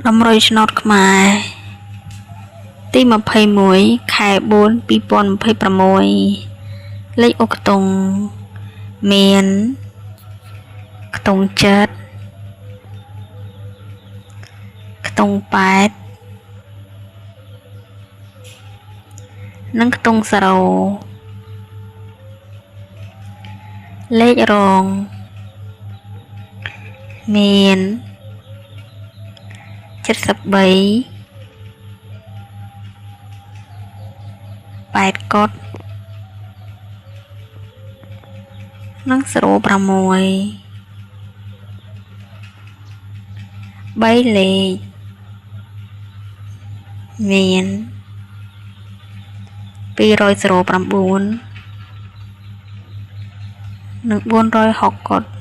តម្រុយឆ្នោតខ្មែរទី21ខែ4 2026លេខអូខ្ទង់មានខ្ទង់7ខ្ទង់8និងខ្ទង់0លេខរងមាន73 8កុដនិង06 3លេខមាន209និង460កុដ។